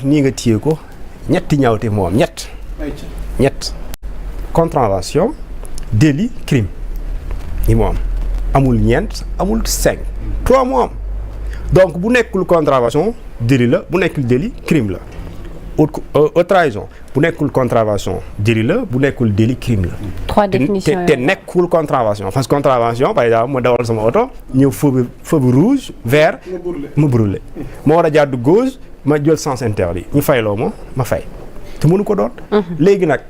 wax nii nga téye ko ñetti ñaawte moo am ñett contravention délit crime yi moo am amul ñeent amul 5 3 moo am donc bu nekkul contravention délit la bu nekkul délit crime la haute trahison bu nekkul contravention délit la bu nekkul délit crime la. 3 définitions te nekkul contravention parce que contravention par exemple ma dawal sama oto ñëw feu bu rouge vert ma brûlé ma war a jàdd gauche ma jël sens interdit ñu fayloo ma fay te mënu ko doon. léegi nag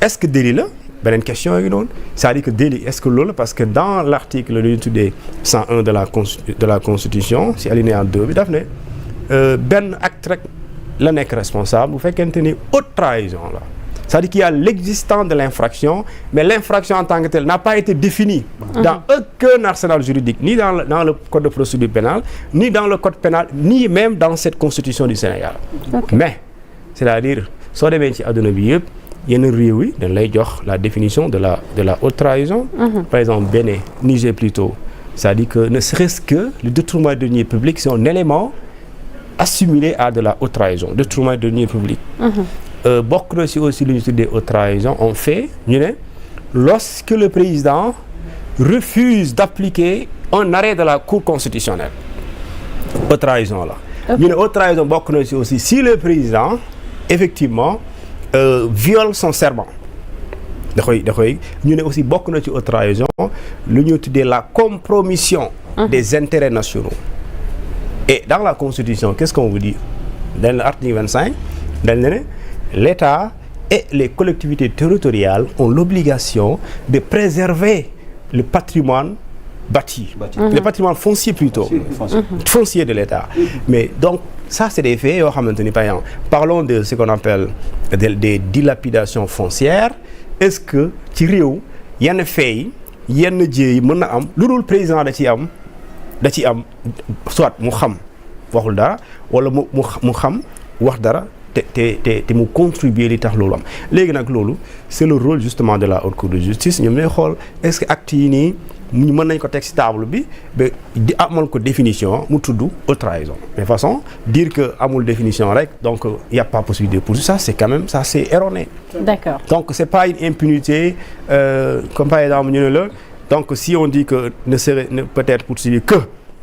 est-ce que délit la beneen question yi noonu c'est-à-dire que délit est-ce que loolu parce que dans l'article lu ñu tuddee 101 de la constitution si alinéa 2 bi daf ne benn acte rek la nekk responsable bu fekkente ni haute trahison la c'est-à-dire qu'il y a l'existence de l'infraction mais l'infraction en tant que telle n'a pas été définie dans aucun arsenal juridique ni dans le code de procédure pénale ni dans le code pénal ni même dans cette constitution du Sénégal. Mais c'est-à-dire soo demee ci àdduna bi yëpp yenn réew yi dañ lay jox la définition de la haute trahison. Par exemple Bénin, Niger plutôt, c'est-à-dire que ne serait-ce que le détournement de deniers publics c'est un élément assimilé à de la haute trahison, détournement de deniers publics. Bokk na ci aussi lu ñu tuddee haute trahison on fait ñu ne lorsque le président refuse d'appliquer un arrêt de la Cour constitutionnelle haute trahison la. ñu ne haute trahison bokk na ci aussi si le président effectivement viole son serment da koy ñu ne aussi bokk na ci haute trahison lu ñu tuddee la compromission des intérêts nationaux. Et dans la Constitution, qu'est-ce qu'on vous dit? Dans l'article 25, l'État et les collectivités territoriales ont l'obligation de préserver le patrimoine bâti. Le patrimoine foncier plutôt. Foncier de l'État. Mais donc, ça c'est des faits, par exemple. Parlons de ce qu'on appelle des dilapidations foncières. Est-ce que, ci réew, yenn faits yi, yenn jëye yi mën na am lu dul président da ci am soit mu xam waxul dara wala mu xam wax dara te mu contribuer li tax loolu am léegi nag loolu c'est le rôle justement de la haute cour de justice ñoom ñooy xool est-ce que actes yi nii mën nañ ko teg ci table bi ba di amal ko définition mu tudd haute trahison mais de façon dire que amul définition rek donc il y a pas possibilité pour ça c'est quand même ça c'est erroné. D'accord. Donc c'est pas une impunité comme par exemple ñu ne la donc si on dit que ne serait peut-être poursuivi que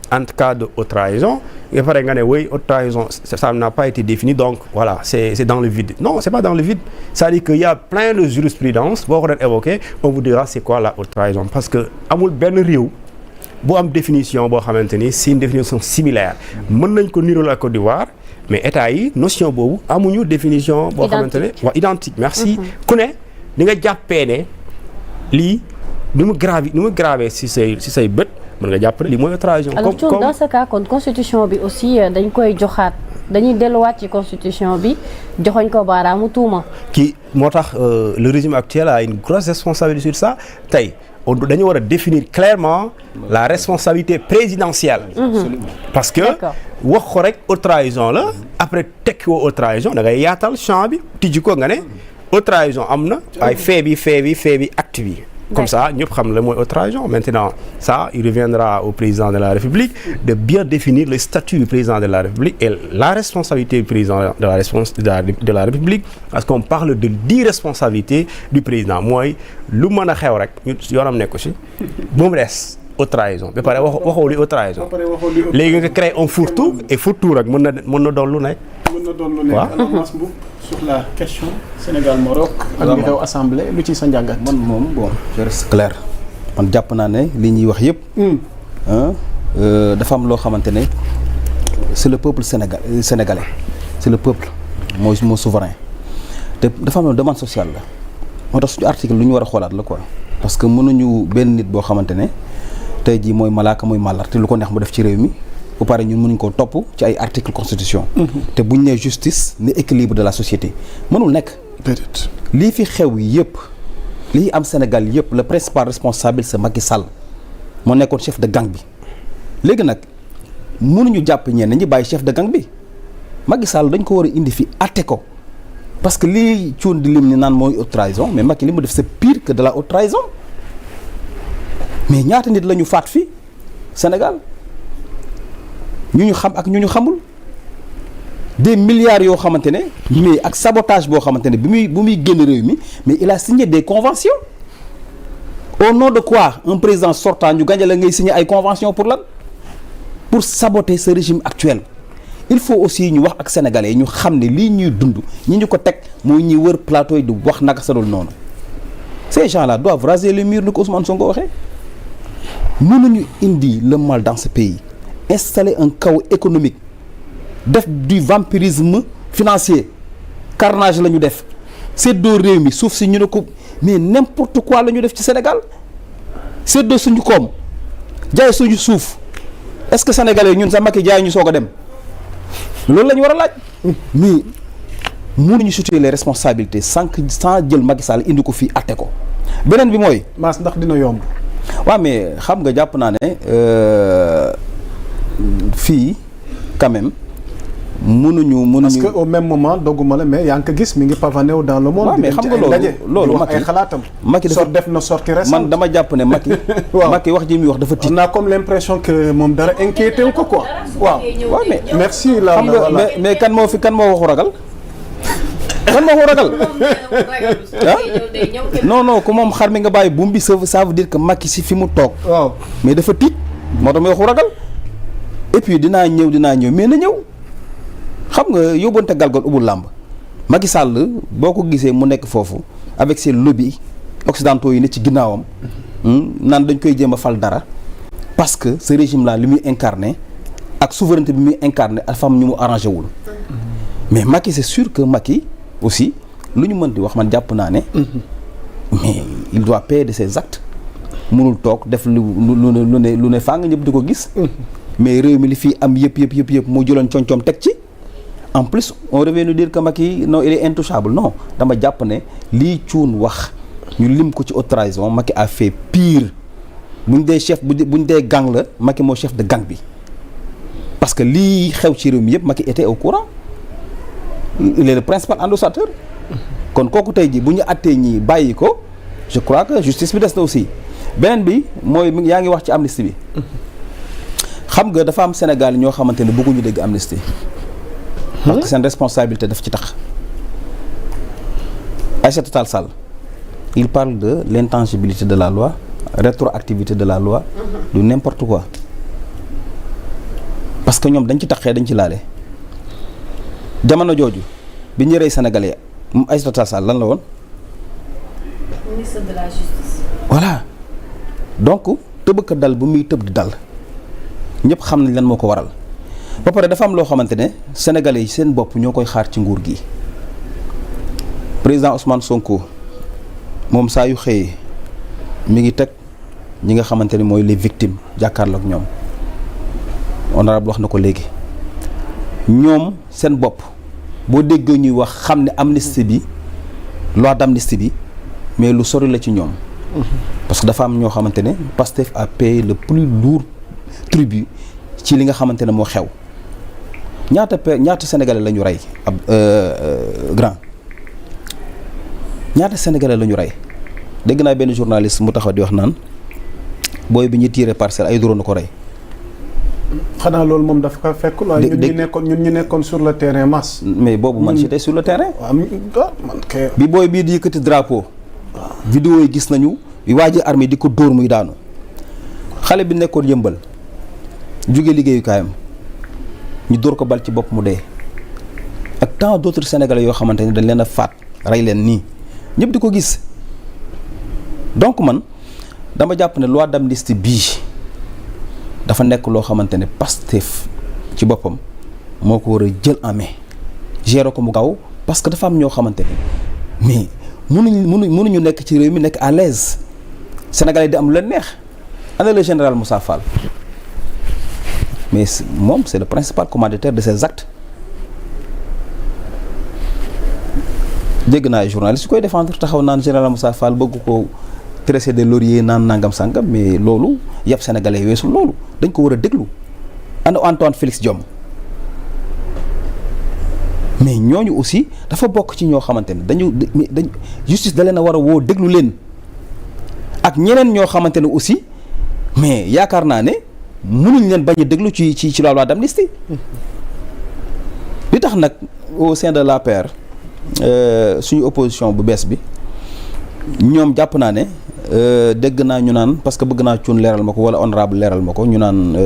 en cas de haute trahison il paraît nga ne oui haute trahison ça n'a pas été défini donc voilà c'est dans le vide. Non, c'est pas dans le vide. C'est-à-dire qu'il y a plein de jurisprudence boo ko doon évoquer on vous dira c'est quoi la haute trahison parce que amul benn réew boo am définition boo xamante ni c'est une définition similaire mën nañ ko nirool ak Côte d'Ivoire mais état yi notion boobu amuñu définition boo xamante ne waa identique merci ku ne di nga jàppee ne lii ni mu gravé ci say bët mën nga jàpp ne lii mooy haute trahison. Alors dans ce cas kon constitution bi aussi dañ koy joxaat dañuy delluwaat ci constitution bi joxoñ ko baaraamu tuuma. kii moo tax le régime actuel a une grosse responsabilité sur ça tey dañu war a définir clairement la responsabilité présidentielle. Parce que wax ko rek haute trahison la après tekki woo haute trahison da ngay yaatal champ bi tijji ko nga ne haute trahison am na ay fait bi acte bi. Comme ça, nous prenons le mot haute trahison. Maintenant, ça, il reviendra au président de la République de bien définir le statut du président de la République et la responsabilité du président de la République, parce qu'on parle de l'irresponsabilité du président. Moi, lu mën a xew rek ñu yoonam nekk ci bu mu des haute trahison ba pare waxoo li haute trahison léegi nga créé un fourre-tout et fourre-tout rek mën na doon lu nekk. waaw sur la question Sénégal-Maroc ak li xew assemblée lu ci sa njàngat. man moom bon je reste clair man jàpp naa ne li ñuy wax yëpp dafa am loo xamante ne c'est le peuple sénégalais c'est le peuple moo souverain te dafa am demande sociale la moo tax suñu article lu ñu war a xoolaat la quoi parce que mënuñu benn nit boo xamante ne tey jii mooy malaaka mooy màllar te lu ko neex mu def ci réew mi bu pare ñun mënuñ koo topp ci ay article constitution te buñ ne justice ne équilibre de la société mënul nekk peut-être lii fi xew yëpp lii am Sénégal yëpp le principal responsable c'est Macky Sall moo nekkoon chef de gang bi léegi nag mënuñu jàpp ñenn ñi bàyyi chef de gang bi Macky Sall dañ ko war a indi fi atte ko parce que lii cuun di lim ni naan mooy haute trahison mais Macky li mu def c'est pire que de la haute trahison mais ñaata nit la ñu faat fi Sénégal ñu xam ak ñu xamul des milliards yoo xamante ne mais ak sabotage boo xamante ne bu muy génn réew mi mais il a signé des conventions au nom de quoi un président sortant ñu gànjale ngay signé ay conventions pour lan pour saboter ce régime actuel. Il faut aussi ñu wax ak sénégalais ñu xam ne lii ñuy dund ñi ñu ko teg mooy ñuy wër plateau yi di wax naka sa dul noonu ces gens-là doivent raser le mur ni ko Ousmane Sonko waxee. mënuñu indi le mal dans ce pays installer un chaos économique def du vampirisme financier carnage la ñu def séddoo réew mi suuf si ñu ne ko mais n'importe quoi la ñu def ci Sénégal séddoo suñu koom jaay suñu suuf est-ce que sénégalais ñun sa Macky jaay ñu soog a dem loolu la ñu war a laaj mais mënuñu situer les responsabilités sans jël Macky Sall indi ko fii atte ko beneen bi mooy. Mass ndax dina yomb. waaw mais xam nga jàpp naa ne fii quand même mënuñu. parce que au même moment dogguma la mais yaa ngi ko gis mi ngi pavané wu dans le monde. waaw mais xam nga loolu wax ay xalaatam. Macky dafa def na sortie récente. man dama jàpp ne Macky. waaw Macky wax ji muy wax dafa tiit. on a comme l'impression que moom dara inquiété wu ko quoi. waaw mais merci la xam nga mais kan moo waxu ragal. kan moo ko ragal non ku moom xar mi nga bàyyi buum bi ça veut dire que Macky si fi mu toog. waaw mais dafa tiit moo tax muy waxu ragal et puis dinaa ñëw mais na ñëw xam nga yóbbante galgal ubul làmb Macky Sall boo ko gisee mu nekk foofu avec ses lobbies occidentaux yi ne ci ginnaawam naan dañ koy jéem a fal dara parce que ce régime là li muy incarné ak souveraineté bi muy incarné dafa am ñu mu arrangé wul mais Macky c'est sûr que Macky aussi lu ñu mën di wax man jàpp naa ne mais il doit payer de ses actes mënul toog def lu ne faa nga ñëpp di ko gis mais réew mi li fii am yëpp moo jëloon coom teg ci en plus on revient nous dire que Macky non il est intouchable non dama jàpp ne lii cuun wax ñu lim ko ci haute trahison Macky a fait pire buñ dee chef buñ dee gang la Macky moo chef de gang bi parce que lii xew ci réew mi yëpp Macky était au courant il est le principal endossateur kon kooku tey ji bu ñu attee ñi bàyyi ko je crois que justice bi des na aussi beneen bi mooy yaa ngi wax ci amnistie bi xam nga dafa am Sénégal ñoo xamante ne bëgguñu dégg amnistie parce que seen responsabilité daf ci tax Aïssata Tall Sall il parle de l'intangibilité de la loi rétroactivité de la loi du n'importe quoi parce que ñoom dañ ci taxee dañ ci laale jamono jooju bi ñu rey sénégalais Aïssata Tall Sall lan la woon ministre de la justice. voilà donc tëbëka dal bu muy tëb di dal ñëpp xam nañ lan moo ko waral ba pare dafa am loo xamante ne sénégalais yi seen bopp ñoo koy xaar ci nguur gi président Ousmane Sonko moom saa yu xëyee mi ngi teg ñi nga xamante ne mooy les victimes jàkkaarloog ñoom honorable wax na ko léegi ñoom seen bopp boo déggee ñuy wax xam ne amnistie bi loi d'amnistie bi mais lu sori la ci ñoom parce que dafa am ñoo xamante ne Pastef a payé le plus lourd tribut ci li nga xamante ne moo xew ñaata sénégalais la ñu rey ab grand ñaata sénégalais la ñu rey dégg naa benn journaliste mu taxaw di wax naan booy bi ñu tiré parcelle ay drone na ko rey. xanaa loolu moom dafa ko fekk. ñun ñu nekkoon sur le terrain masse. mais boobu man j'étais sur le terrain. man kay. bi booy bii di yëkkati drapeau. vidéo yi gis nañu waaji armée di ko dóor muy daanu xale bi nekkoon yëmbal jóge liggéeyukaayam ñu dóor ko bal ci bopp mu dee ak tant d'autres sénégalais yoo xamante ne dañ leen a faat rey leen nii ñëpp di ko gis donc man dama jàpp ne loi d'amnistie bii dafa nekk loo xamante ne Pastef ci boppam moo ko war a jël en main gérer ko mu gaaw parce que dafa am ñoo xamante ne mais mënuñu nekk ci réew mi nekk à l'aise sénégalais di am lu leen neex ana le général Moussa Fall mais moom c'est le principal commanditaire de ces actes dégg naa ay journalistes yu koy défendre taxaw naan général Moussa Fall bëgg ko tresser des lauriers naan nangam sangam mais loolu yàpp sénégalais weesul loolu dañ ko war a déglu ana Antoine Félix Diome mais ñooñu aussi dafa bokk ci ñoo xamante ne dañu justice da leen a war a woo déglu leen ak ñeneen ñoo xamante ne aussi mais yaakaar naa ne mënuñ leen bañ a déglu ci la loi d'amnistie li tax nag au sein de l'APR suñu opposition bu bees bi ñoom jàpp naa ne dégg naa ñu naan parce que bëgg naa cuun leeral ma ko wala honorable leeral ma ko ñu naan